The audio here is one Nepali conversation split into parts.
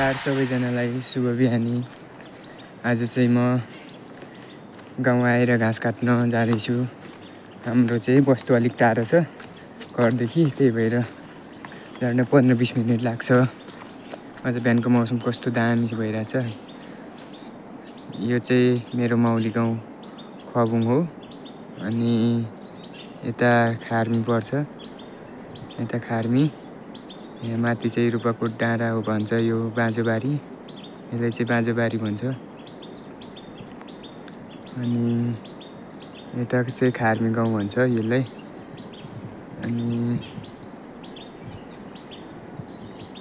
नमस्कार सबैजनालाई शुभ बिहानी। आज चाहिँ म गाउँ आएर घाँस काट्न जाँदैछु। हाम्रो चाहिँ बस्तु अलिक टाढो छ घरदेखि, त्यही भएर जान 15-20 मिनट लाग्छ। आज बिहानको मौसम कस्तो दामी भइरहेछ। यो चाहिँ मेरो माउली गाउँ खबुङ हो अनि यता खार्मी पर्छ। यता खार्मी, यहाँ माथि चाहिँ रूपाकोट डाँडा हो भन्छ। यो बाँझोबारी, यसलाई चाहिँ बाँझोबारी भन्छ। अनि यता चाहिँ खार्मी गाउँ भन्छ यसलाई। अनि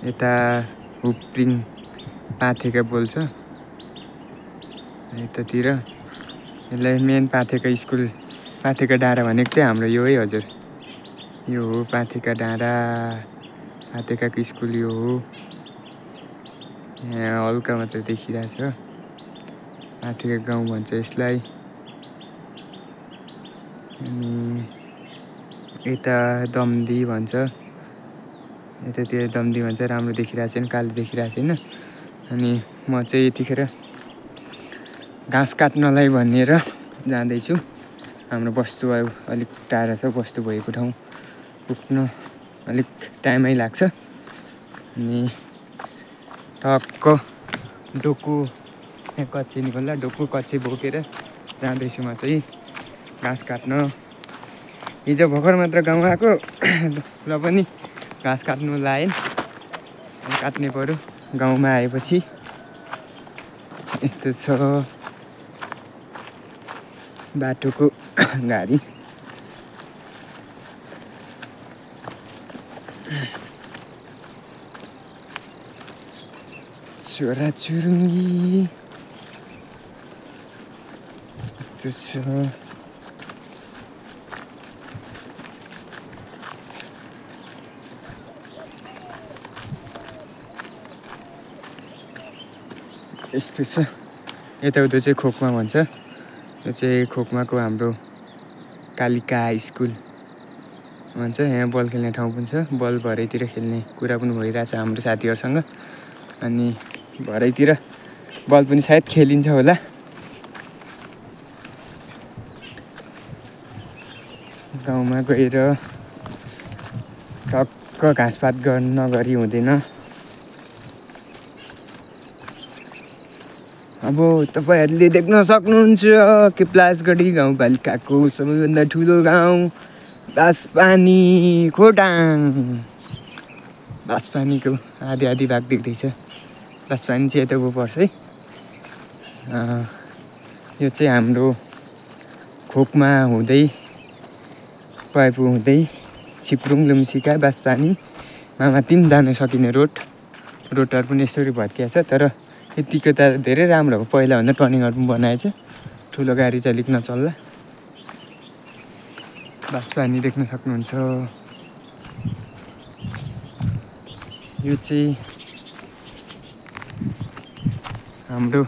यता हुप्रिङ पाथेका बोल्छ यतातिर। यसलाई मेन पाथेका स्कुल, पाथेका डाँडा भनेको चाहिँ हाम्रो यो है हजुर, यो हो पाथेका डाँडा। पाथेकाको स्कुल यो हो। यहाँ हल्का मात्र देखिरहेछ। पाथेका गाउँ भन्छ यसलाई। अनि यता दम्दी भन्छ, यतातिर दम्दी भन्छ। राम्रो देखिरहेको छैन, कालो देखिरहेको छैन। अनि म चाहिँ यतिखेर घाँस काट्नलाई भनेर जाँदैछु। हाम्रो बस्तु अलिक टाढा छ, बस्तु भएको ठाउँ पुग्न अलिक टाइमै लाग्छ। अनि टक्क डोको कच्ची निकल्दा डोको कच्ची बोकेर जाँदैछु म चाहिँ घाँस काट्न। हिजो भर्खर मात्र गाउँ आएको र पनि घाँस काट्नु लाएन, काट्नै पर्यो। गाउँमा आएपछि यस्तो छ बाटोको गाडी। चोराचुरुङ्गी यस्तो छ। यस्तो छ। यताउता चाहिँ खोकमा भन्छ। यो चाहिँ खोकमाको हाम्रो कालिका स्कुल भन्छ। यहाँ बल खेल्ने ठाउँ पनि छ। बल भरेतिर खेल्ने कुरा पनि भइरहेछ हाम्रो साथीहरूसँग। अनि भरेतिर बल पनि सायद खेलिन्छ होला। गाउँमा गएर टक्क घाँसपात नगरी हुँदैन। अब तपाईँहरूले देख्न सक्नुहुन्छ कि प्लासगढी गाउँपालिकाको सबैभन्दा ठुलो गाउँ बाँसपानी खोटाङ। बाँसपानीको आधी भाग देख्दैछ। बाँसपानी चाहिँ यता पर्छ है। यो चाहिँ हाम्रो खोकमा हुँदै पाइपु हुँदै छिप्रुङ लुम्सीका बाँसपानी मामातिम जान सकिने रोडहरू पनि यसरी भत्किएको छ। तर यतिको त धेरै राम्रो हो। पहिलाभन्दा टर्निङहरू पनि बनाएछ, ठुलो गाडी चाहिँ अलिक नचल्ला। बाँसपानी देख्न सक्नुहुन्छ। यो चाहिँ हाम्रो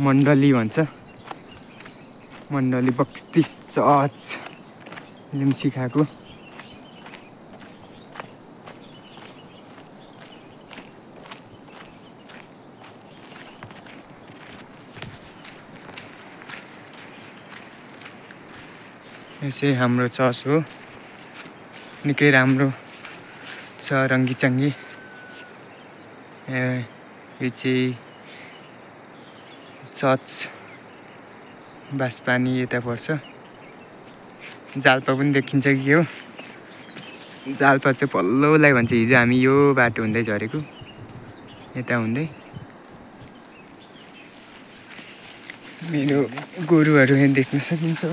मण्डली भन्छ। मण्डली बक्तिस चर्च लिम्सीखाको। यो चाहिँ हाम्रो चर्च हो। निकै राम्रो छ, रङ्गीचङ्गी। यो चाहिँ चर्च बाँसपानी यता पर्छ। जाल्पा पनि देखिन्छ कि हो। जाल्पा चाहिँ पल्लोलाई भन्छ। हिजो हामी यो बाटो हुँदै झरेको, यता हुँदै। मेरो गोरुहरू यहाँ देख्न सकिन्छ।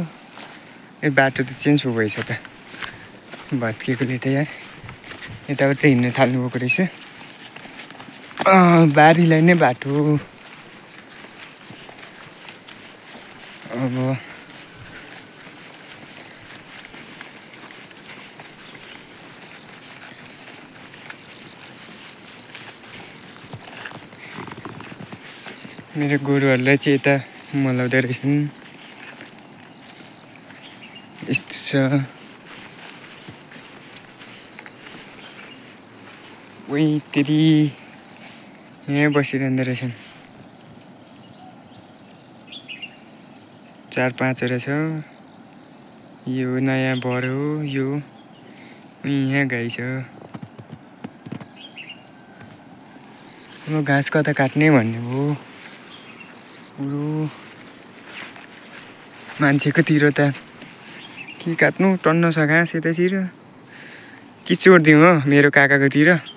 यो बाटो त चेन्ज पो भएछ त, भत्किएकोले त यार। यताबाट हिँड्न थाल्नुभएको रहेछ। बारीलाई नै बाटो। अब मेरो गोरुहरूलाई चाहिँ यता मलाउँदै रहेछन्। यस्तो छ। वही तेरी यहीँ बसिरहँदो रहेछन्। 4-5 वटा छ। यो नयाँ बर हो यो। यहाँ गाई छ। अब घाँस कता काट्ने भन्ने भयो। मान्छेकोतिर त के काट्नु टन्न छ घाँस यतातिर। कि चोडिदिउँ हो मेरो काकाकोतिर।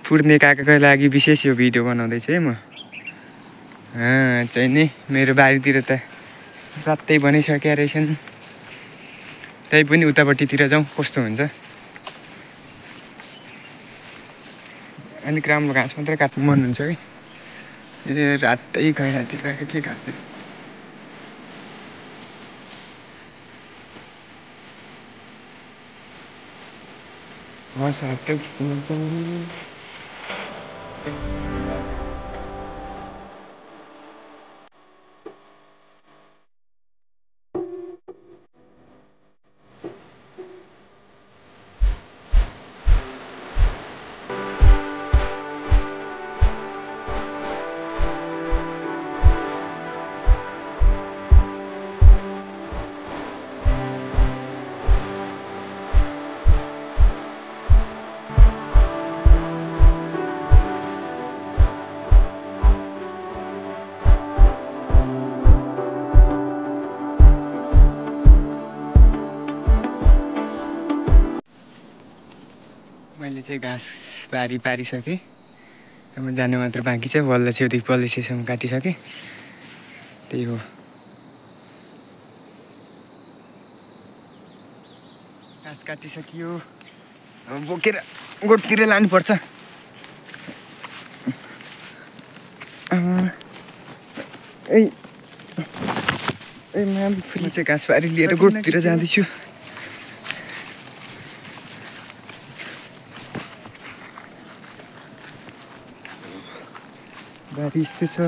पुर्ने काकाको लागि विशेष यो भिडियो बनाउँदैछु है म। चाहिँ नि मेरो बारीतिर त रातै बनाइसकेका रहेछन्। त्यही पनि उतापट्टितिर जाउँ कस्तो हुन्छ। अलिक राम्रो घाँस मात्रै काट्नु मन हुन्छ कि। रातै गइरातिर के काट्ने। मैले चाहिँ घाँस बारी पारिसकेँ। अब जानु मात्र बाँकी छ। बल्ल छेउदेखि पल्लो छेउसम्म काटिसकेँ। त्यही हो। घाँस काटिसकियो। अब बोकेर गोठतिर लानुपर्छ। म्याम फेरि चाहिँ घाँस बारी लिएर गोठतिर जाँदैछु। बारी यस्तो छ।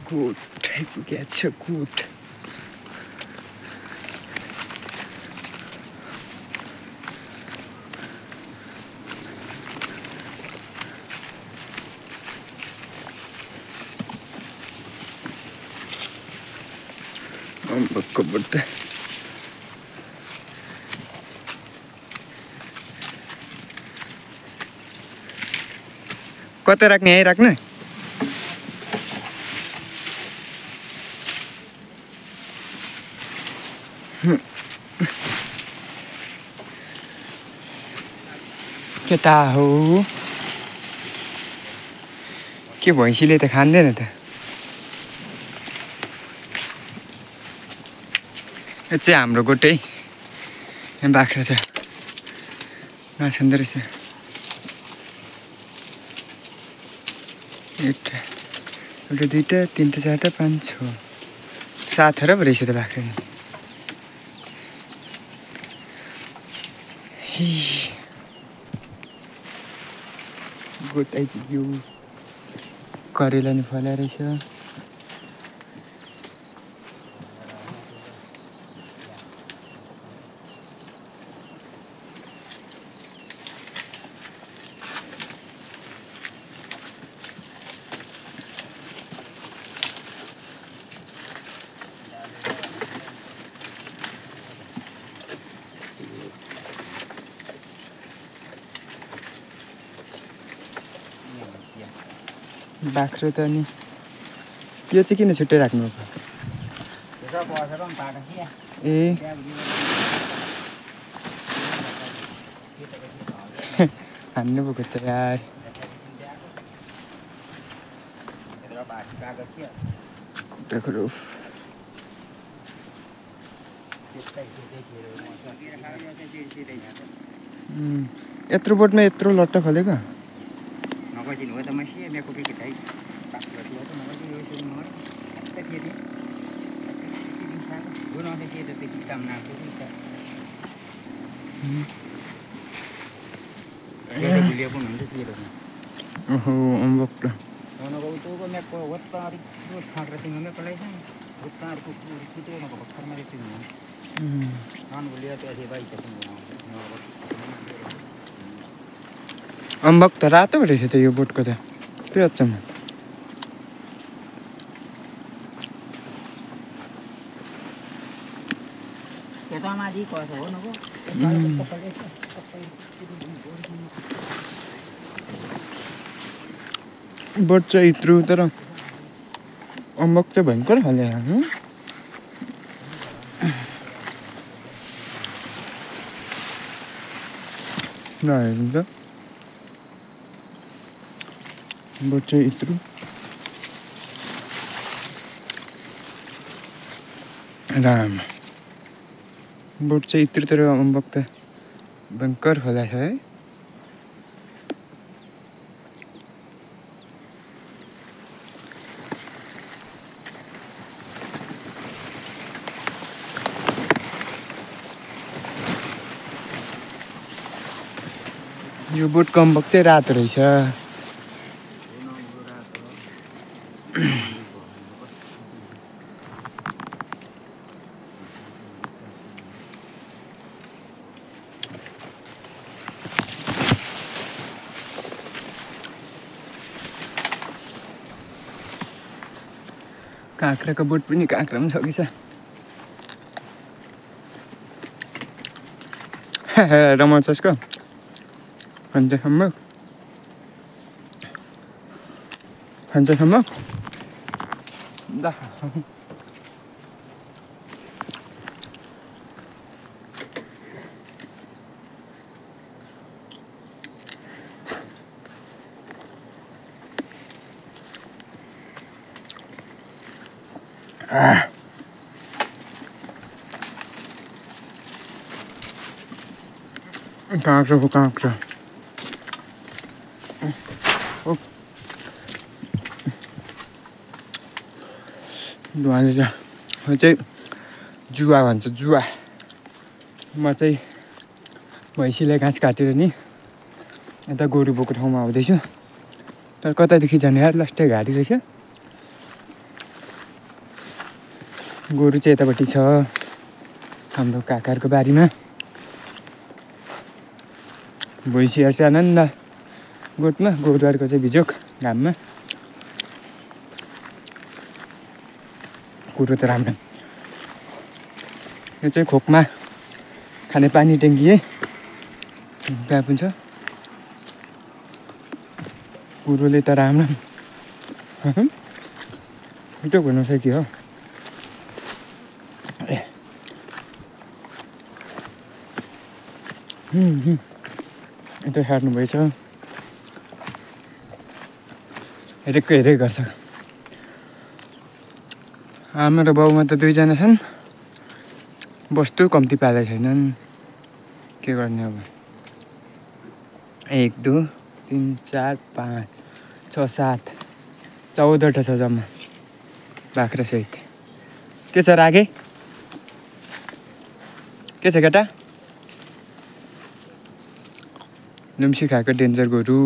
गोठ आइपुगेको छ गोठ। अम्बकको बुट्टा। कता राख्ने यहीँ राख्नु। केटा हो के भैँसीले त खाँदैन त। यो चाहिँ हाम्रो गोठै। यहाँ बाख्रा छ। घाँस खाँदो रहेछ। एउटा 2टा 3टा 4टा 5 6 7 पो रहेछ त बाख्रा नि। गोठ आइपुग्यो। करेला नि फल्या रहेछ। बाख्रो त नि यो चाहिँ किन छुट्टै राख्नु पर्छ? ए हान्नु पो छ यार। यत्रो बोटमा यत्रो लट्टा खोलेको। ओहो अम्बक त अम्बक त रातो रहेछ त यो बोटको त के अचम्म बोट चाहिँ इत्रु तर अम्बक चाहिँ भयङ्कर खाले हुन्छ बोट चाहिँ इत्रु राम बोट चाहिँ इत्रु तर अम्बक त भयङ्कर खोला छ है यो बोटको अम्बक चाहिँ रातो रहेछ काँक्राको बोट पनि काँक्रा पनि छ कि छ रमाउँछ यसको खान्छसम्म दा काँक्राको काँक्रा यो चाहिँ जुवा भन्छ जुवा म चाहिँ भैँसीलाई घाँस काटेर नि यता गोरु बोको ठाउँमा आउँदैछु तर कतादेखि जाने यार लास्टै घारी रहेछ गोरु चाहिँ यतापट्टि छ हाम्रो काकाहरूको बारीमा भैँसीहरू चाहिँ आनन्द गोठमा गोरुहरूको चाहिँ बिजोक घाममा कुरो त राम्रो यो चाहिँ खोकमा खाने पानी ट्याङ्की है त्यहाँ पनि छ कुरोले त राम्रो मिठो भन्नु छ कि हो यता सार्नुभएछ हेरेको हेरेकै गर्छ आमा र बाउमा त दुईजना छन् बस्तु कम्ती पालेको छैनन् के गर्ने अब 1 2 3 4 5 6 7 14 छ जम्मा बाख्रा सहित के छ रागे के छ केटा नुम्सी खाएको डेन्जर गोरु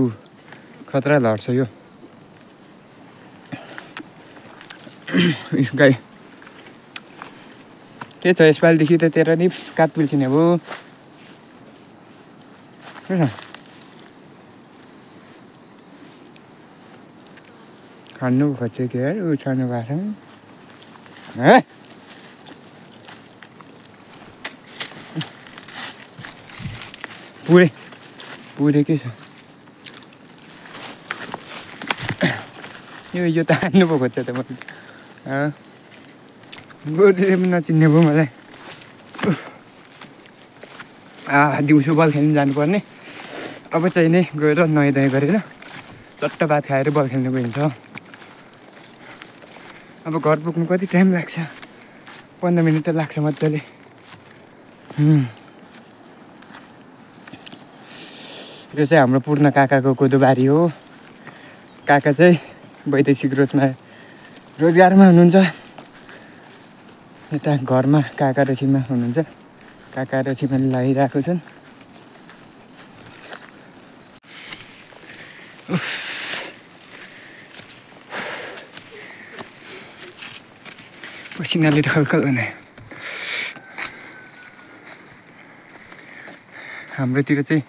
खतरा लड्छ यो गाई के छ यसपालिदेखि त तेरो नि काट पिल्छिने भयो खानु खोज्छ के यार उठाउनु भएको छ पुरे के छ यो त हान्नु पो खोज्छ त मैले गोरुले पनि नचिन्ने भयो मलाई दिउँसो बल खेल्नु जानुपर्ने अब चाहिँ नै गएर नुहाइधुवाइ गरेर चट्ट भात खाएर बल खेल्नु गइन्छ अब घर पुग्नु कति टाइम लाग्छ 15 मिनट त लाग्छ मजाले यो चाहिँ हाम्रो पूर्ण काकाको कोदो बारी हो काका चाहिँ वैदेशिक रोजगारमा हुनुहुन्छ यता घरमा काका र छिमा हुनुहुन्छ काका र छिमाले लगाइरहेको छन् पसिनाले त खलखल बनायो हाम्रोतिर चाहिँ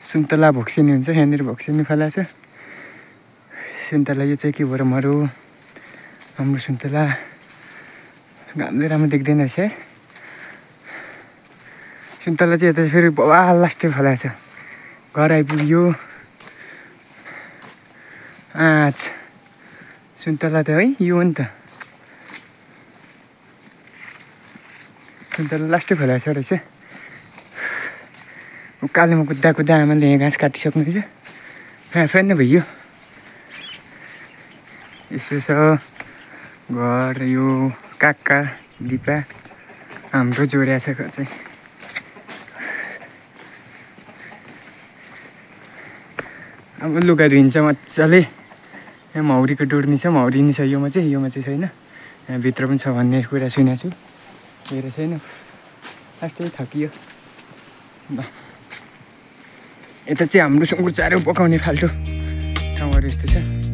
सुन्तला भोक्सिनी हुन्छ, यहाँनिर भोक्सिनी फलाएको छ। सुन्तला यो चाहिँ के भएर मरो हाम्रो सुन्तला घामले राम्रो देख्दैन रहेछ है। सुन्तला चाहिँ यता फेरि बवाल लास्टै फलाएको छ। घर आइपुग्यो आज सुन्तला त है, यो हो नि त सुन्तला लास्टै फलाएको छ रहेछ। उकालोमा कुद्दा कुद्दा आमाले यहाँ घाँस काटिसक्नु रहेछ। फेरि नै भइयो यसो छ घर। यो काका दिपा हाम्रो जोड्या छ घर चाहिँ। अब लुगा धुइन्छ मजाले। यहाँ मौरीको डोर्नी छ, मौरी नि छ योमा चाहिँ छैन। यहाँभित्र पनि छ भन्ने कुरा सुनेको छु, हेरेको छैन। लास्टै थकियो। यता चाहिँ हाम्रो सुँगुर चारो पकाउने फाल्टो ठाउँहरू यस्तो छ।